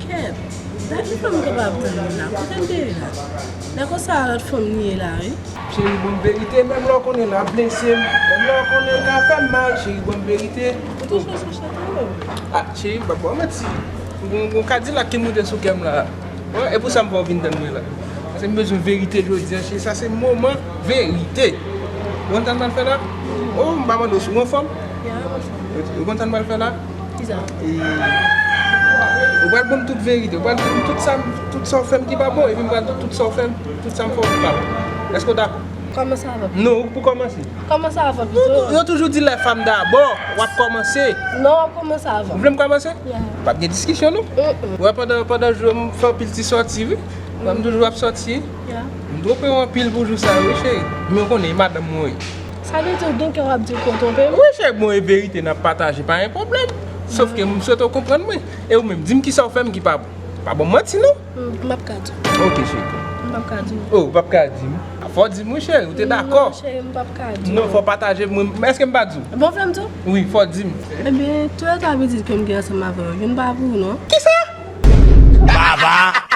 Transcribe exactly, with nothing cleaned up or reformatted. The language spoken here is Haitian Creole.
Kèt, dat yon fanm kapab tann moun la, kote l te ye la? Nan konsa a lòt fanm li ye la, wi. Cheri, ban m verite, menm lè w konnen l ap blese m, menm lè w konnen l ka fè m mal, cheri, ban m verite. Ou touche sou chante menm? Ah, cheri, m p ap ba w manti. Gon, gon Kadilak ki moute sou kè m la. Bon, e pou sa m fè w vin tann mwen la. Paske m bezwen verite jodi a, cheri, sa se moman verite. Ou konn sa m pral fè la? Oh, m pa mande w si w anfòm. Ou konn sa m pral fè la? Kisa? E, ou pral ban m tout verite, ou pral di m tout sa, tout sa w fè m ki pa bon, epi m pral di tout sa w fè m, tout sa m fè w ki pa bon. Èske w dakò? Kòmanse avè m. Non, ou pou kòmanse. Kòmanse avè m pito. Yo toujou di les femmes d'abord, w ap kòmanse. Non, w ap kòmanse avè m. Ou vle m kòmanse? Yeah. P ap gen diskisyon, non? Mm-mm. Ou wè, pandan, pandan jou, m fè anpil ti sòti, wi. Wè, m toujou ap sòti. Yeah. M twonpe w anpil pou jou sa yo, wi, cheri. Men w konnen, e madanm mwen, wi. Sa vle di w gen kè w ap di w konn twonpe m? Wi, cheri, bon, e verite n ap pataje, pa gen pwoblèm. Sof ke m swete w konprann mwen. E ou menm, di m kisa w fè m ki pa bon. Pa ban m manti, non. M p ap ka di w. Ok, cheri. M p ap ka di w. Oh, ou p ap ka di m. Fò w di m, wi, cheri, ou te dakò. Non, cheri, m p ap ka di w. Non, fò w pataje, mwen, èske m pa di w? Bon, fè m di w? Wi, fò w di m. Ebyen, tout lè ta vle di ke m gen ansanm avè w, youn pa pou ou, non. Kisa? Baba!